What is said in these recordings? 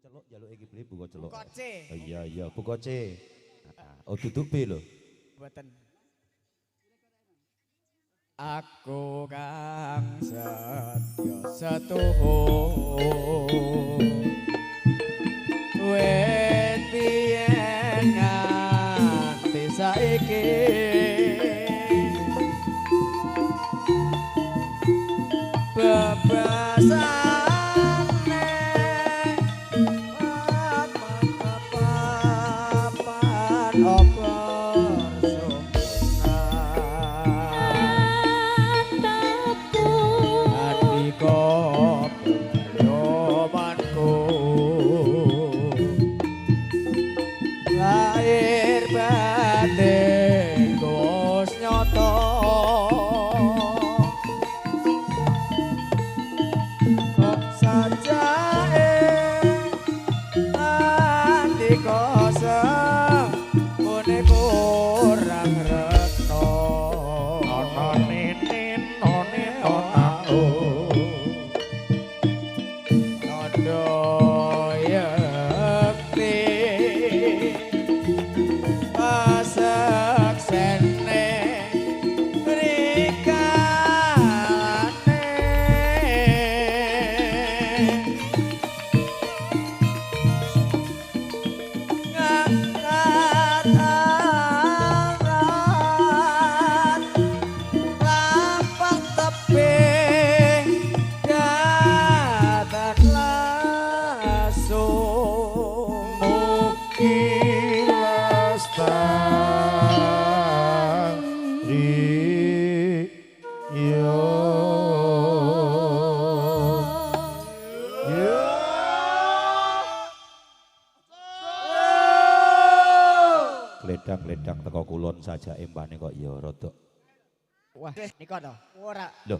Celuk njaluk iki beli buka celuk. Buka C. Oh, iya iya buka C. Oh duduk B lho. Mboten. Aku kang setya setuhu wit biyen nganti saiki bebasane papan obor Atapku Andika pengayomanku lahir batin wis nyata kok sajake andika sepune kurang retno Ana nene none nonao. Tandha yekti paseksene mrikane ngangkat arat lampah tebih datan langsung Mugi lestari yo. Yo. Gledang-gledang teko kulon saja embane kok ya rada. Wah, nika to. Ora. Lho.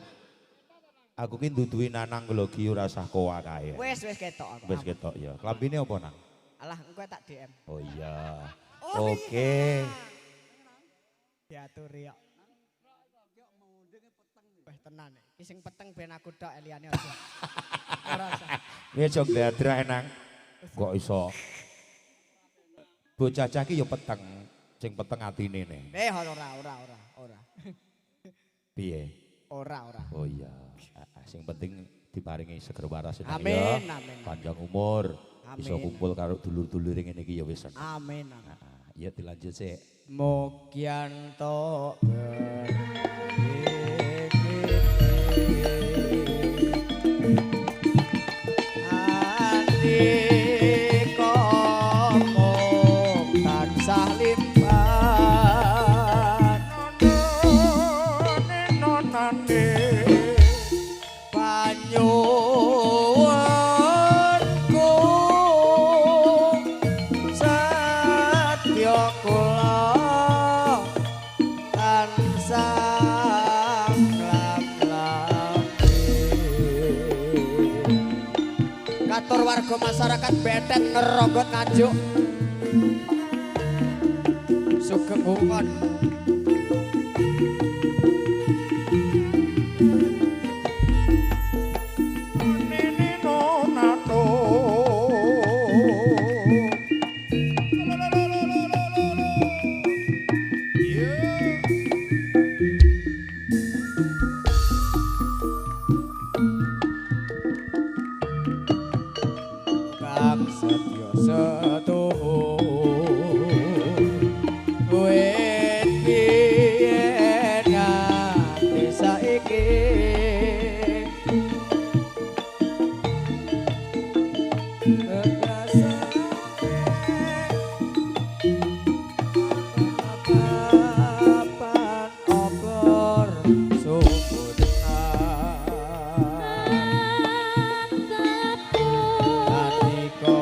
Aku ki nduduhi Nanang lho ki ora usah kowa kae. Wis wis ketok aku. Wis ketok ya. Klambine apa Nang? Alah, engko tak DM. Oh iya. Oh, Oke. Diaturi kok. Wah tenan. Iki sing peteng ben aku tok liyane aja. Ora usah. Piye aja gladrak Nang. Kok iso. Bocah cah ki ya peteng, sing peteng atine ne. Eh ora ora ora ora. Piye? Ora ora. Oh iya. Sing penting diparingi seger waras Nang, Amin, ya. amin. Panjang umur. Iso Amin. kumpul karo dulur-dulure ngene iki ya wis seneng. Amin. Amin. Heeh. Ya dilanjut sik. Mugi entuk Andika mung tansah limpah None nonane. Panyuwunku setya kula tansah nglam-lambe. Katur warga masyarakat Betet Ngeronggot Nganjuk sugeng hukon. Nene nonano. Yo. Kang setya setuhu wit biyen nganti saiki papan obor sumbutan Atapku Andika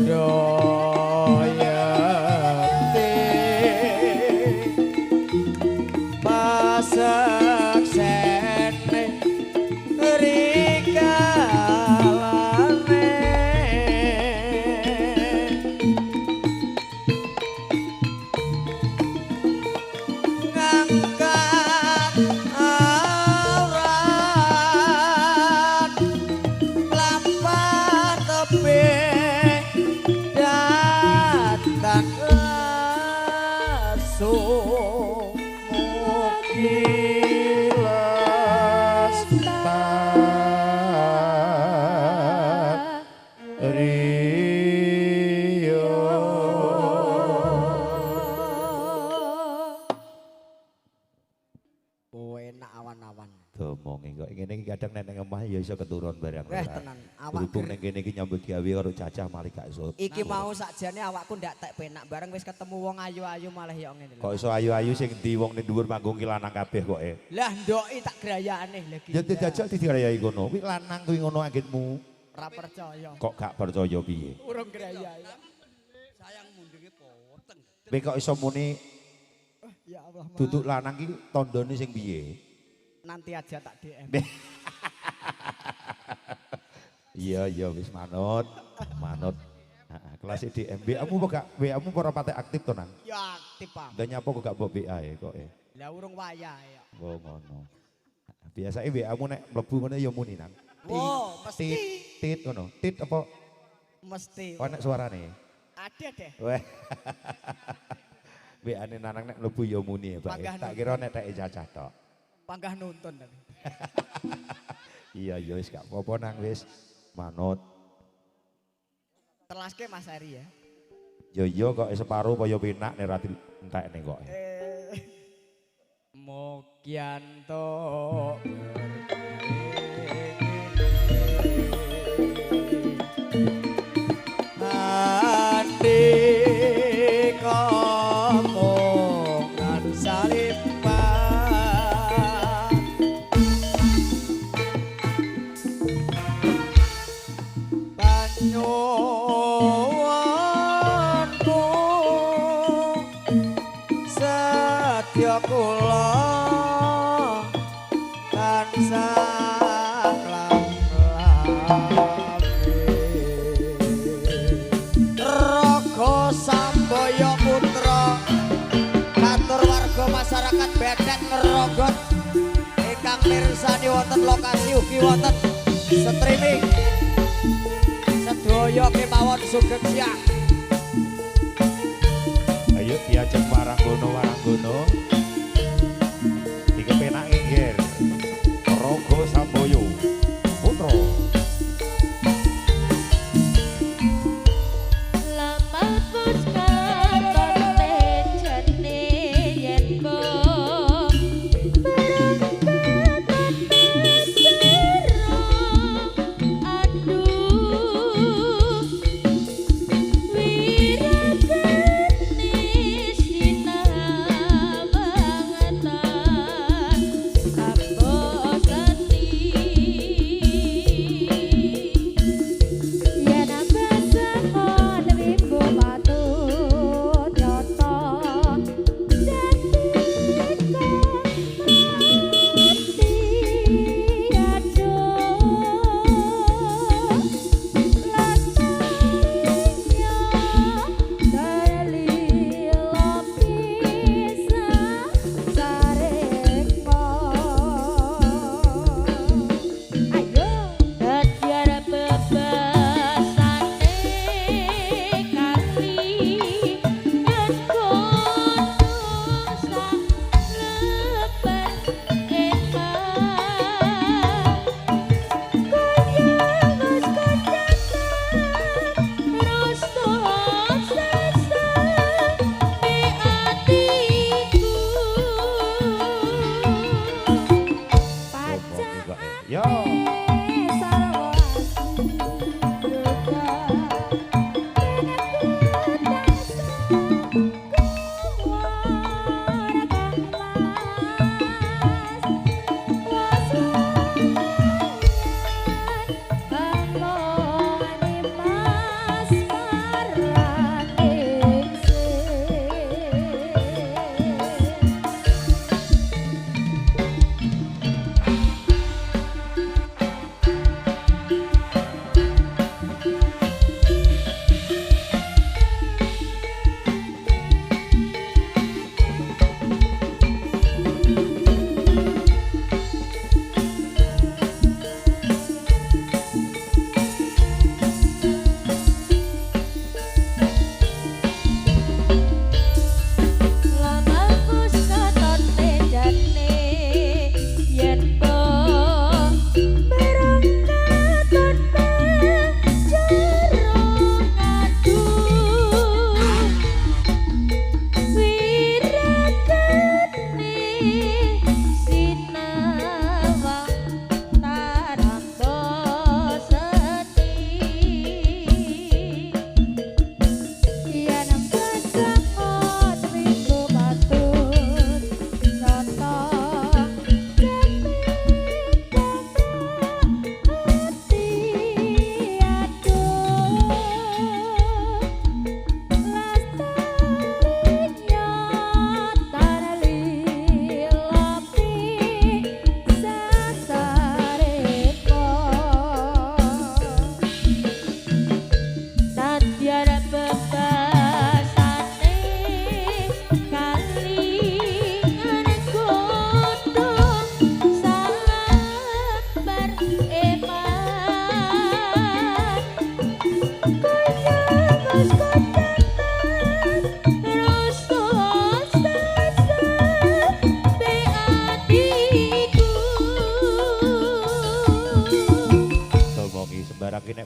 Tondo yekti paseksene rikalane ngangkat aurat lampah tebih datang langsung Mugi lestari. Oh, enak awan-awan. Domonge kok ngene iki kadang nek nang omah ya iso keturun barang. Weh tenan, awak Berhubung ning kene iki nyambut gawe karo cacah malah gak iso. Iki mau sakjane awakku ndak tek penak bareng wis ketemu wong ayu-ayu malah ya ngene lho. Kok iso ayu-ayu sing endi wong ning dhuwur panggung ki lanang kabeh kok e. Lah ndoki tak grayane lagi. Ya dijajal digrayai kono. Kuwi lanang kuwi ngono anggitmu. Ora percaya. Kok gak percaya piye? Urung grayai. Sayang mundinge poteng. Kowe kok iso muni Ya Allah. Ma. duduk lanang ki tandane sing piye? Nanti aja tak DM. Iya iya wis manut, manut. Heeh, kelas DM WA-mu apa gak WA-mu ora patek aktif to nang? Ya aktif, Pak. Lah nyapa kok gak mbok WA e kok e. Lah urung wayahe ya. Oh ngono. Biasane WA-mu nek mlebu ngono ya muni nang. Wo, mesti. Tit tit ngono. Tit apa Mesti. oh nek suarane? Ada deh. Weh. WA-ne Nanang nek mlebu ya muni ya, Pak. Panggah Tak kira nek teke cacah tok. Panggah nonton tapi. Iya iya wis gak apa-apa nang wis manut. Telaske Mas Eri ya. Ya iya kok separo kaya penak nek ra entekne kok. Mugianto Andika kongan salipan panyuwunku setya kula tansah lam-lami. Raga Sambaya Putra katur warga masyarakat Bedet Ngerogot ingkang mirsani wonten lokasi ugi wonten streaming sedaya kemawon sugeng siang. Ayo diajeng waranggono waranggono. Dikepenake nggih. Raga Sambaya Putra. Lamat puskaton tejane yen bo berangkatan pesero aduh wiragane sinawang.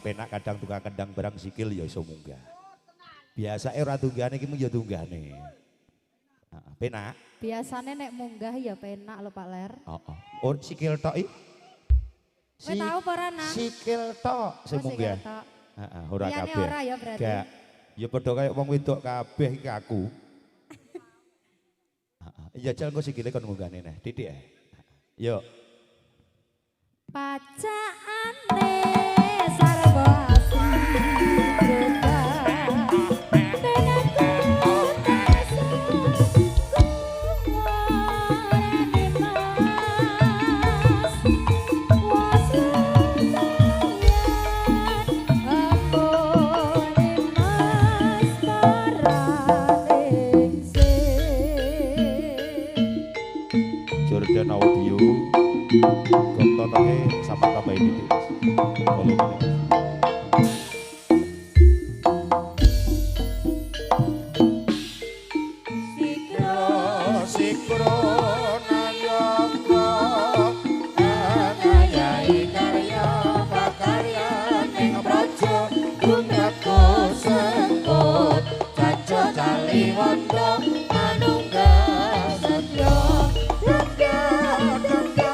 penak kadang tukang kendang barang sikil ya iso munggah. Biasane ora tunggane iki mung ya tunggane. Heeh, penak. Biasane nek munggah ya penak lho Pak Ler. Heeh. Oh, sikil tok iki. Kowe tau apa ora, Nang? Sikil tok sing Oh, sikil munggah. tok. Heeh, ora Liyane kabeh. ora ya berarti. Gak. Ya padha kaya wong wedok kabeh iki aku. Heeh. Ya jal engko sikile kon munggahne neh, titik ae. Yo. Pacakane sarwa asri berubah. Ben aku tansah kuwarane mas. Wasutayan ampune mas paraningsih. Jordan Audio. Gong totoke sama tambahin titik. Volumene. Sikro nayaka ngayai karya pakarya ning praja gunaku sengkut caca caliwondo manunggal setya ganda ganda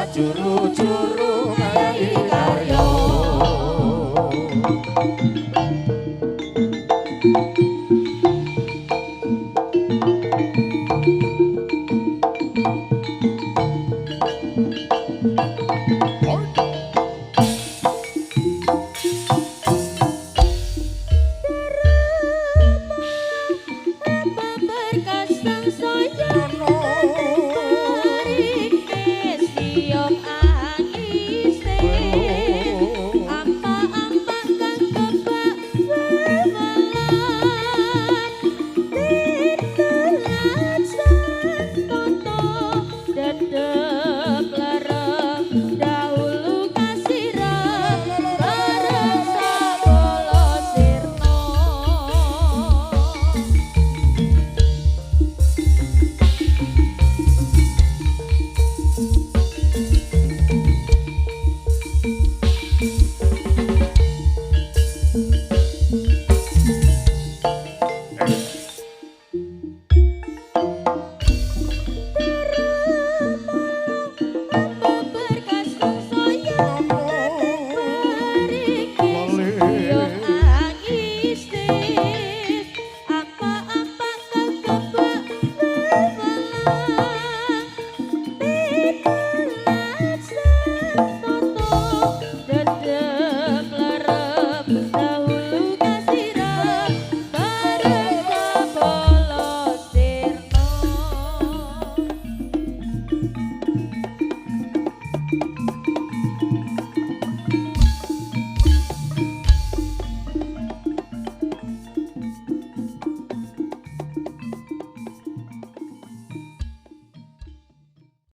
sajuru-juru ngayi karya.